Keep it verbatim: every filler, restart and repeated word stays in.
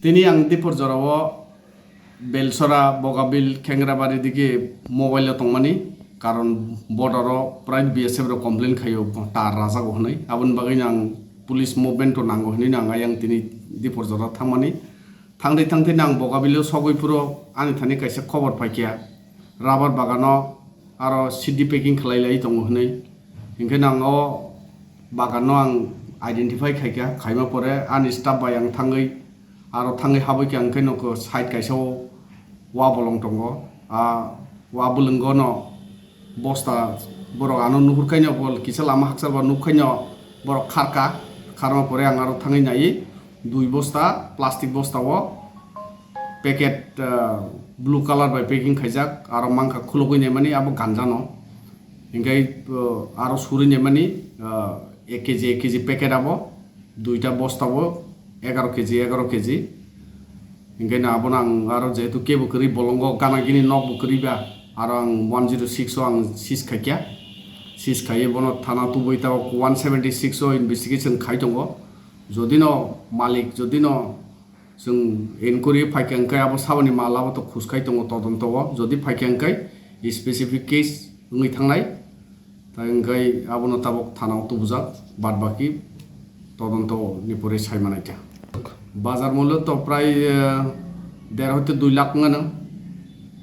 Tini ang Dipor jorao Belsora, Bogabil, Khengrabari digi mobile o tongmani, karon border o prai B S F rok complain khaio, tar rajago hwnwi. Aboni bagwi ang police movement o nango hwnwi ang ayang tini Dipor jora thangmani. Thangtwi thangtwi ang Bogabil o sogwi phuru ani thani kaisa khobor phaikha, rubber bagano aro seed packing khlai lai tongo hwnwi. Hinkhe ang o bagano ang identify khaikha, khaima pore ani staff bai ang thangwi aro thangwi habwi khe ang khe nokho side kaisa o wa bolong tongo. A wa bwlwngo no bosta borok ano nuhur khaino bo kisa lama hakchal ba nuk khaino borok kharka, kharma pore ang aro thangwi nai dui bosta plastic bosta o packet, ah, blue color bai packing khaijak, aro mankha khulugwi naimani abo ganjano. Hinkhe, ah, aro suri naimani, ah, ek K G, ek K G packet abo, duita bosta bo, egaro K G, egaro K G. Hinkhe na abono ang aro jehetu kebo kwrwi bolongo gana gini nok bo kwrwi ba, aro ang one zero six o ang seize khaikha. Seize khaiwi bono thana tubui ta one seventy six o investigation khai tongo. Jodi no malik, jodi no chwng inquiry phaikha hwnkhe abo saboni mal abo to khuskai tongo todonto o. Jodi phaikha hwnkhe specific case wngwi thangnai. Tai hwnkhe abono tabuk thana o tubujak, bad baki todonto ni pore sai manai kha. Bazar mulyo to prai, eh, der hoite dui lakh wngano.